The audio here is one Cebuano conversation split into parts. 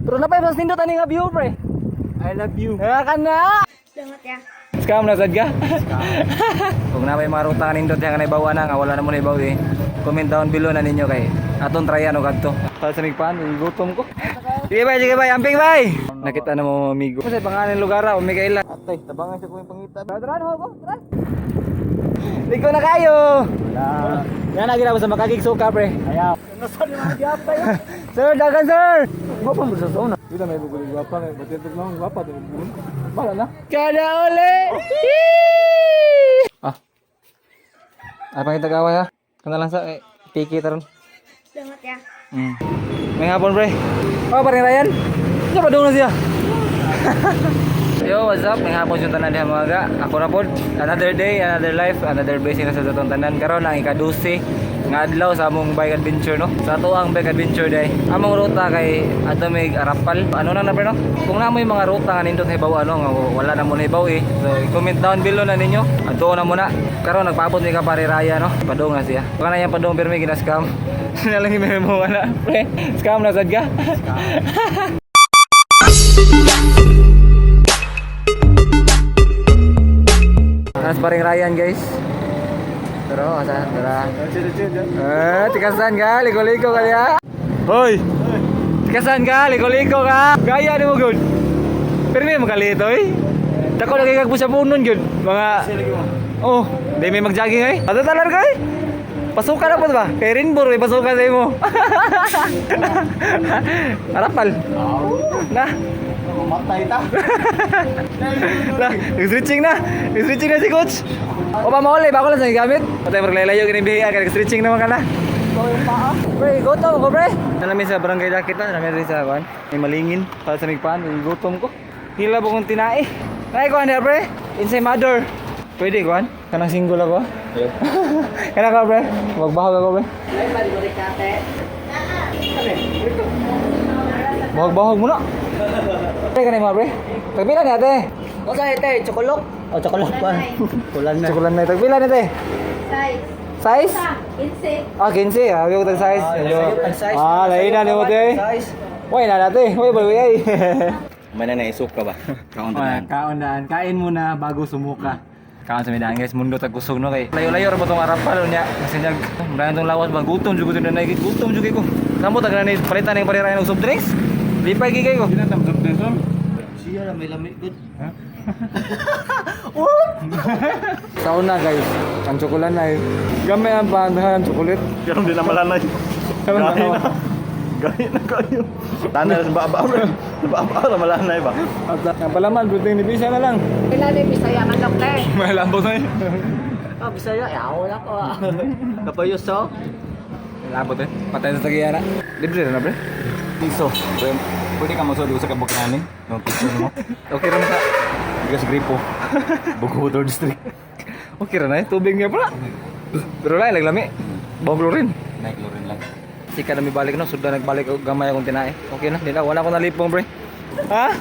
Pero napay mas nindot ani nga view, pre. I love you. Kaya ka na. Salamat ya. Scam na sad ka? Kung na may mga ruta nga nindot nga naibawa na nga wala na mo naibaw eh. Comment down below na ninyo kay atong tryan og kadto. Para sa migpan, gutom ko. Sige bay, amping bay. Nakita na mo amigo. Kasi pangalan ng lugar ah, o Mikaela. Atay, tabangan siya kung pangita. Tara, tara, ko, tara. Ikaw na kayo. Wala. Yan na gina sa makagig suka, pre. Ayaw. Nasaan yung mga giyapay? Sir, dagan sir. Gwapa mo sa sauna. Dito may bugol gwapa, may batid lang gwapa din. Bala na. Kada uli. Ah. Ay pangita gaway ha. Kana lang sa eh, piki taron. Salamat ya. May hapon, pre. Oh, parang Ryan. Siya pa na siya. Yo, what's up? May hapon yung tanan diha mga ga. Ako na pod. Another day, another life, another blessing na sa atong tanan. Karon ang ika-12 nga adlaw sa among bike adventure, no. Sa ato ang bike adventure day. Among ruta kay adto may Arapal. Ano na na, pre, no? Kung namoy mga ruta nga nindot hibaw ano nga wala na mo nahibaw eh. So, i-comment down below na ninyo. Adto na muna. Karon nagpaabot ni ka pare Raya, no. Padong na siya. Baka na yang padong pero may gina-scam. Sinalang mo na, pre. Scam na sad ka. Nas paring Ryan, guys. Pero asa tara. Eh, tikasan ka, liko-liko ka niya. Hoy. Tikasan ka, liko-liko ka. Gaya ni mo good. Pero may makalito eh. Dako lagi kag pusa punon gud. Mga Oh, di may mag-jogging eh. Ato talar ka eh. Pasukan na po ba? Kay Rinbor, may pasukan sa imo. Arapal. Na. Matay ta. Na, nag-stretching na. Nag-stretching na si coach. O pa mauli, bako lang sa gigamit. Patay maglalayo kini biya kay nag-stretching naman ka na. Pre, gutom ko, pre. Nalamin sa barangay Dakit na, nalamin rin sa kuan. May malingin para sa migpan, gutom ko. Hila ko kong tinae. Nay kuan niya, pre. Insay mother. Pwede kuan? Kanang single ako. Yeah. Kana ka, pre. Magbahog ako, pre. Bahog-bahog mo na. Pre, kanay mo, pre. Tagpila ni ate. O sa ite, chocolate. O chocolate pa. Kulang na. Chocolate na. Tagpila ni ate. Size. Size? Sa, 15. Ah, 15. Ah, yung tag size. Tag size. Ah, lain na ni mo te. Size. Way na nate. Way ba way. May na naisok ka ba? Kaon Ah, kaon daan. Kain muna bago sumuka. Kaon sa midaan, guys, mundo tag kusog no kay. Layo-layo ra ba tong arapal unya. Kasi nag murag tong lawas ba gutom jud ko na gutom jud ko. Kamo tag na palitan ning parirayan og soft drinks. Lipay gigay ko. Siya ra may lami good. Sa una, guys, ang tsokolan na eh. Gamay ang pandahan ang tsokolit. Pero hindi na malanay. Karon Gaya na. na. Gaya na kayo. Tanay sa baba bro. Sa baba ra malanay ba? At ang palaman, buting ni Bisa na lang. Kailan yung Bisaya manok te? May lambot na eh. Oh, Bisaya, yaw na ko ah. Kapayos so. Lambot eh. Patay sa tagiya na. Libre na pre. Piso. Pwede ka mosod sa kabuk namin. No piso mo. Okay ra na sa. Bigas gripo. Bugotor district. Okay ra na eh. Tubig niya pala. Pero lang, laglami. Bawang klorin. Naik lorin lang. Sika na may balik no, sudah nagbalik og gamay akong tinae. Okay na, nila wala ko nalipong, pre. Ha?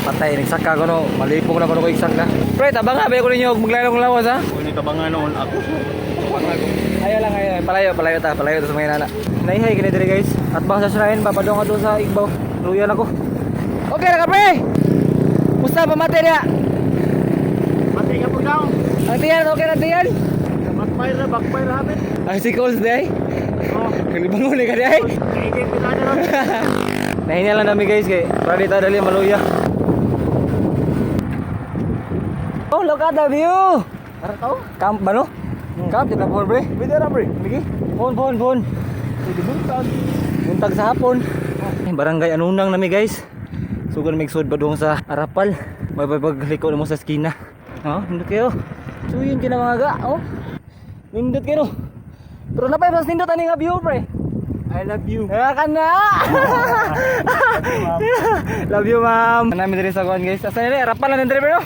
Patay, nagsaka ko no, malipong na ko no ko igsaka. Pre, tabang nga ba ko ninyo og maglayo kong lawas ha? Ini tabangan noon ako. Ayaw lang, ayaw. Palayo, palayo ta, palayo ta sa mga nana. Naihay kini diri, guys. At bang sa shrine, papadong ka doon sa Igbaw. Luyan ako. Okay ra ka, pre. Musta pamate niya? Mati ka po daw. Ang tiyan, okay ra tiyan? Backfire ra, backfire habit. Ang si Coles day. Oh, Kalibangon ni ka day. kaigit kita na ron. Nahinya lang nami, guys, kay para di ta dali maluya. Oh, look at the view. Ara tao? Camp ba no? Camp di pa pre. Pwede ra pre. Lagi. Phone, phone, phone. Pwede buntag. Buntag sa hapon. Ay, barangay Anunang nami, guys. Sugal mig sud pa doon sa Arapal. May pagliko mo sa skina. Oh, nindot kayo. Suyin kina mga ga, oh. Nindot kayo. Pero napay mas nindot ani nga view, pre. I love you. Kaya ka na. Love you, ma'am. Nami diri sa kuan, guys. Asa nila Arapal na diri, pero.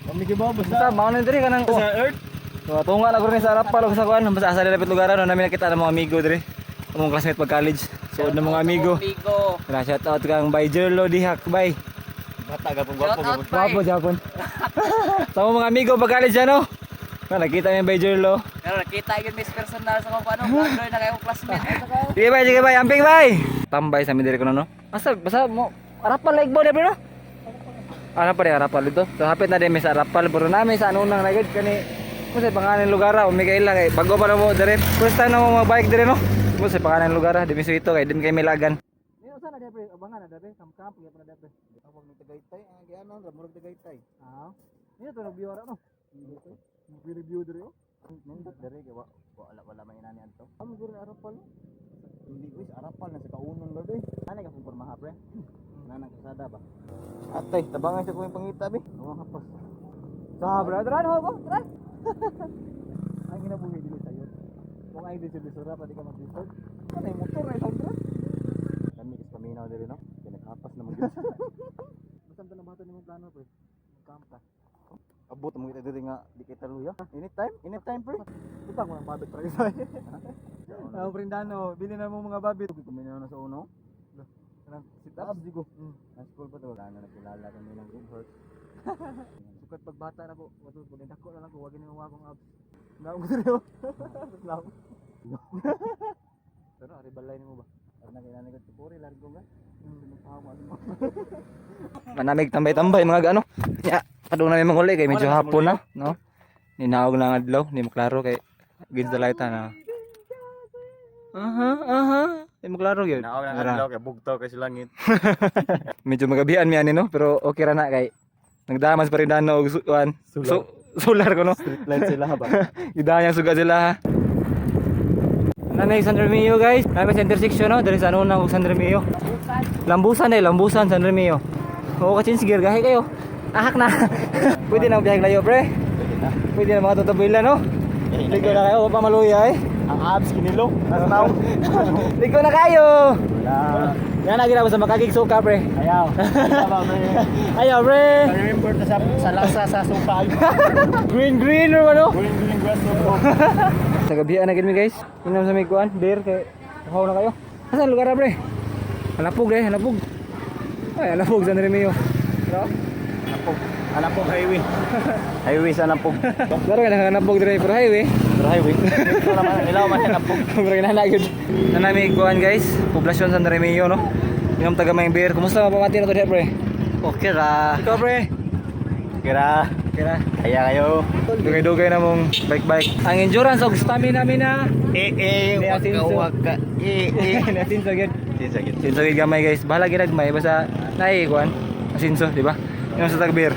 Kami kibaw Basta basta. mao na diri kanang Sa earth. So, tunga na ko rin sa Arapal o sa kuan, basta asa nila dapat lugaran no namin nakita ng mga amigo diri. Among classmate pag college. Suod ng mga amigo. Amigo. Tara, shout out kang Bay Jerlo Dihak, bay. Bata gapon Shout gwapo out, gapon. bay. Gwapo Japon. Sa mga amigo pag college ano? Na nakita niya Bay Jerlo. Pero nakita yun miss personal sa kung ano, vlogger na kayo classmate. Sige bay, sige bay, amping bay. Tambay sa midiri ko na no. Asa basta mo Arapal like bo no? Ano pa rin Arapal dito? So hapit na din mi sa Arapal pero nami sa anunang na gid kani mo sa pangalan lugar ah, Mikaela kay bago pa na mo dire. First time na mo bike dire no. Mo sa pangalan lugar ah, di mi suito kay din kay milagan. Niyo sa na dire abangan na dire kam-kam pa na dire. Awag ni Tagaytay, ang gianon ra murag Tagaytay. Ah. Niyo to nagbiwara no. Review dire oh. Nindot dere kay wala wala may inani anto. Amo guro na Arapal. Hindi ko sa Arapal na sa kaunon lord eh. Ana ka pormaha pre. Nana kasada ba. Atay, tabangan sa kong pangita be. Oo, hapas. Sa bro, tara no ko, tara. Ang ginabuhi dili sayo. Kung ay dili sa pa di ka mag-record. Ano yung motor na isang dra? Kami kas paminaw dere no. Pinakapas na magyud. Basta na bata nimo plano pre. Magkamp ka. Abot mo kita diri nga di kay taluya. Anytime, anytime pre. Utang mo ng babit pre. Ah, prindano, bili na mo mga babit. Kuminaw na sa uno. Kanang sit Taas ups. di ko. High school pa to. Wala na nakilala kami ng good hurt. Sukat pagbata na ko, wato ko dako na lang ko, wag ni mo akong abs. Naong ko dire. Naong. Pero ari balay nimo ba? Ar na kailangan ko puri largo nga. Manamig tambay-tambay mga gaano. Ya, padung namin manguli kay medyo hapon na, no? Ninaog na ang adlaw, ni mo klaro kay against the light na. Aha, aha. Di mo klaro gyud. Naog na Tara. adlaw kay bugtaw kay sa langit. Medyo magabian mi ani no, pero okay ra na kay nagdamas pa rin dano og kuan. Solar. Solar ko no. Street light sila ba. Gidahan yung suga sila ha. Namig San Remio guys. Namig sa intersection no, diri sa ano na og San Remio. Lambusan eh, lambusan San Remio. Oo ka change gear gahi kayo. Ahak na. Pwede na biyahe layo pre. Pwede na mga tatabuila no. Ligo na kayo, pa maluya eh. Ang abs kinilo. Nas naong. Ligo na kayo. Wala. Yan na gina sa makagig suka pre. Ayaw. Ayaw pre. Remember na sa lasa sa suka. Green green or ano? Green green grass no. Sa gabi na gid mi guys. Inom sa may kuan, beer kay uhaw na kayo. Asa lugar na pre? Halapog eh, halapog. Ay, halapog San Remio. Pero, Alapog. Alapog highway. Highway sa Alapog. Pero ka nakahanapog dire pero highway. Pero highway. Ito naman, ilaw man Alapog. Pero kinahanglan gyud. Nanami kuan guys, poblasyon San Remio no. Inom taga may beer. Kumusta mapamati na to diha pre? Okay ra. Ikaw pre. Kira, Kira. kaya kayo. Dugay-dugay na mong bike-bike. Ang endurance og stamina mi na. Eh eh, Ni waka Asinso. waka. Eh eh. Nasinso gyud. Sinsa gid. Sinso gyud gamay guys. Bahala gyud agmay basta naay kuan. Asinso, di ba? Inom sa tag beer.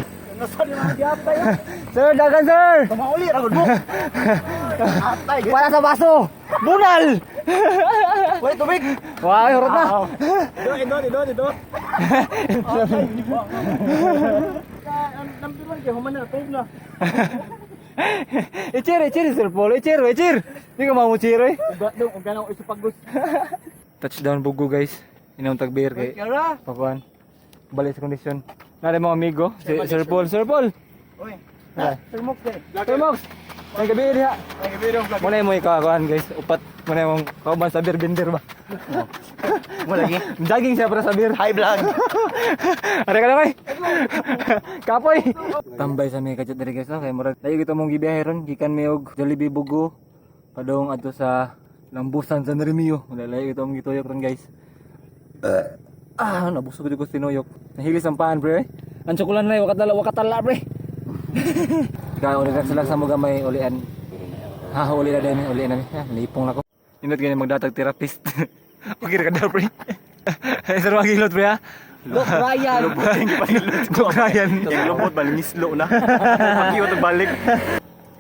Sir, dagan sir! Mauli ra gud mo. Atay. Para sa baso! Bunal! Wait, tubig. Wah, hurot na! Ito, ito, ito, ito. Number 1 kay human na tubig na. Ichir, ichir, Sir Paul. Ichir, ichir! Hindi ka mamuchir eh. Uga dong, uga na isupagos. Touchdown bugo guys. Inom tag beer kay Kara. Pakuan. Balik sa kondisyon. Nari mga amigo, si Sir Paul. Sir Paul! Oy. Tara. Sir Mox eh. Sir Mox! May gabi diha. Ay, gabi dong. Muna mo ikakuan guys. Upat. Muna mong kauban sa beer binder ba? Mo lagi. Jogging siya para sa beer. Hi vlog. Are ka na kay. Kapoy. Tambay sa may kachat diri guys no kay murag layo gito mong gibiyahe ron gikan mi og Jollibee Bugo padung adto sa Lambusan San Remio. Wala layo gito mong gituyok ron guys. Ah, nabusog jud ko sa tinuyok. Nahilis ang paan pre. Ang tsokolan na wakatala wakatala pre. Ikaw uli lang sila sa mo gamay ulian. Ha, uli na din, uli na. Ah, lipong na ko. Indot ganyan magdatag therapist. Okay ra ka daw pre. Sir magilot pre ha. Look Ryan. Look Ryan. Yung lubot ba ngislo na. Pakiyo to balik.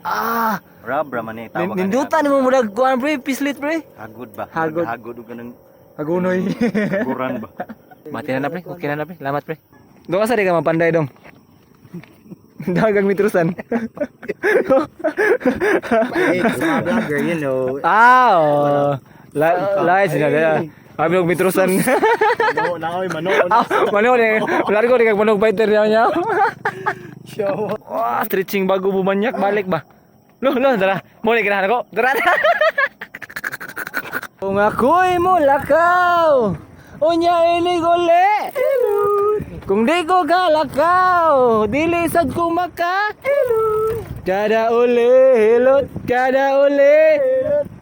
Ah, Rab ra man eh tawag. nindutan mo murag kuan pre, pislit pre. Hagod ba? Hagod. Hagod og kanang Hagunoy. guran ba? Mati na na pre, okay na na pre. Lamat pre. Doon ka sa di ka mapanday dong. Dagang mitrusan. Mga vlogger, you know. Ah, oh. La la sila. Abi og mitrusan. Mano na oy, mano. Ah, mano ni. Wala ko ni kag manog fighter niya niya. Wah, stretching bago bumanyak balik ba? Lo, lo, tara. Mo ni ganahan ako. Tara. Kung ako'y mulakaw, unya inig uli. Kung di ko kalakaw, dili sad ko maka. Kada uli, hilot, kada uli.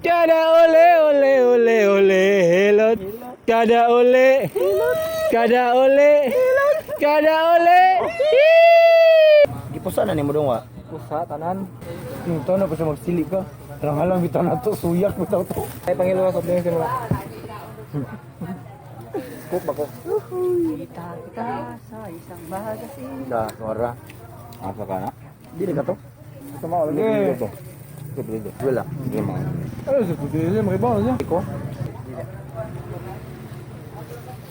Kada uli, uli, uli, uli, hilot. Kada uli, hilot. Kada uli. Kada uli. Gipusa na nimo dong wa. Usa tanan. Ito na pa siya magsili ka. Halang bitaw na to, suyak bitaw to. Ay pangiluwas og din simula. Cook ba ko? Kita sa isang magasin. Da, ora. Asa ka na? Dili ka to? Ito mo lagi. Dili to. Dili. Wala. Dili mo. Ano sa puti siya makibaw na siya. Iko.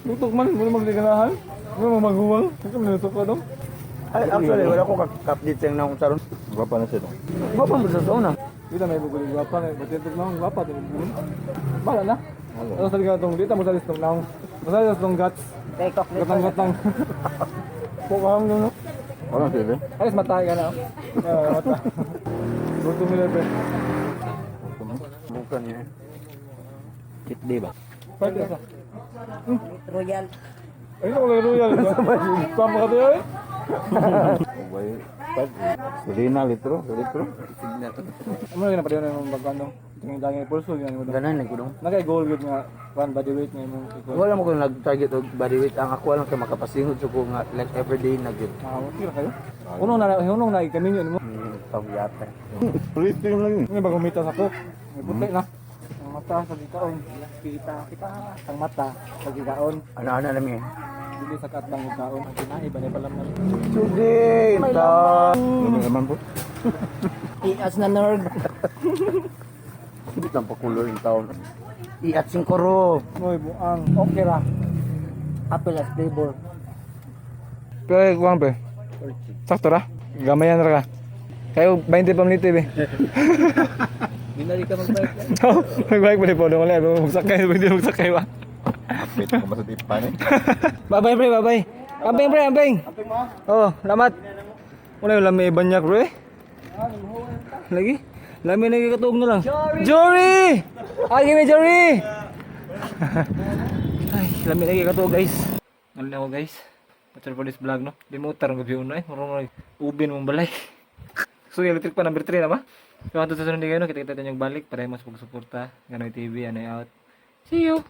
Lutok man, wala magliganahan. Wala mo maghuwang. Ito mo lutok ka dong. Ay, actually wala ko ka-update sa nang saron. Gwapa na siya to. Gwapa mo sa sauna. Dito may bugol gwapa na, ba't ito lang gwapa din bugol. Bala na. Ano sa liga tong dito mo sa listong naong. Mo sa listong guts. Gatang gatang. Pukang no. Wala siya. Alis mata ka na. Oh. Ah, mata. Gutom nila pre. Bukan niya. Cheat day ba? Pwede sa. Royal. Ay, ko kay Royal. Sama ka tayo eh. Ubay. Sulina litro, litro. Ano na ginapareho na yung bagano? Tingin dangin pulso yan mo. Ganan lang ko dong. Nagay goal gud nga one body weight nga imong ikaw. Wala mo kung nag-target og body weight ang ako lang kay makapasingod so ko nga like everyday na gyud. Ah, okay ra kayo. Unong na ikaminyo nimo. Pagyata. Ano ba kumita sa cook? May puti na. Ang mata sa gikaon. Kita kita ang mata sa gikaon. Ano-ano alam niya. Dili sa katbang og kaon. Ang kinahi ba ni pala man. Today, ta. Naman po. Ias na nerd. Hindi lang pakulor yung taon. Iat singkoro. Noy buang. Okay ra. Apple as flavor. Pero kuang pre. Sakto ra. Gamayan ra ka. Kayo 20 pa minute be. Hindi ka magbike. No, magbike pa ni Polo wala magsakay, hindi magsakay ba. Wait, kung basta tipan eh. Bye-bye pre, bye-bye. Amping pre, amping. Amping mo. Oh, lamat. Wala yung lami banyak pre. Lagi. Lami na katuog na lang. Jory! Ay, give me Jory! Ay, lami na katuog guys. Ano na ako guys? What's for this vlog no? Di mo tarong gabi una eh. Murong ubin mong balay. So, electric pa number 3 na ba? So, hangtod sa sunod kayo, no? Kita-kita tayo balik para mas pagsuporta. Ganoy TV, ano out. See you!